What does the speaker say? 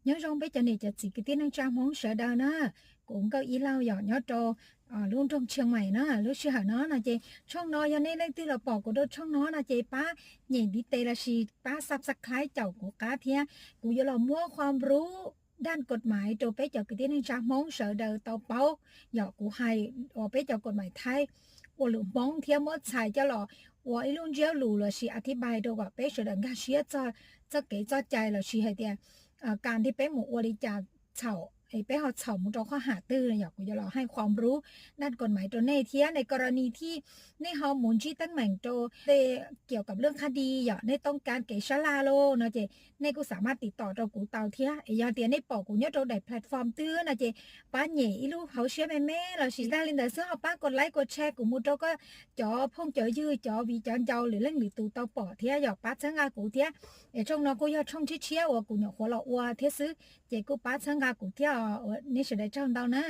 Nyob zoo peb cov niam cov txiv kwv tij neej tsa Hmoob sawv daws na, kuv Nkauj Ib Lauj yom, nyob rau lub nroog Tsheej Maim na. Lub sij hawm no no ces tshooj no yog nej leej twg los pom kuv rau tshooj no no ces pab nyem ntiv tes lossis pab subscribe caum kuv qab thiab. Kuv yuav los muab qhua nrub daj kod maiv rau peb cov kwv tij neej tsa Hmoob sawv daws tau paub. Yog kuv hais uas peb cov kod maiv Thaib ua lus Hmoob thiab muab txhais coj los ua ib lub ntsiab lus lossis a thib npai rau kom peb sawv daws nkag siab txog txoj kev txoj cai lossis hais tias kam nti peb mus ua li cas txhaum es peb ho txhaum mus rau qhov ham twg, yog kuv yuav los hais qhua nrub daj kod maiv rau nej thiab. Nej kos ros nis thij nej ho mus ntsib teeb meem rau kiaus kom lwj qhab di yom, nej toob kas kev sab laj lauj no ces nej kuj xam maj tiv tom rau kuv tau thiab. Es yog tias nej pom kuv nyob rau daim platform twg no ces pab nyem ib lub hauv siab me me lossis tag li ntawd xwb ho pab kos like kos share kuv mus rau koj cov phooj cov ywg cov viv cov ncaus lwm leej lwm tus tau pom thiab yog pab txhawb nqa kuv thiab. Es tshooj no kuj yog tshooj tshiab tshiab uas kuv nyuam qhuav los ua thiab xwb ces kuj pab txhawb nqa kuv thiab os. Nej sawv daws tsaug ntau na.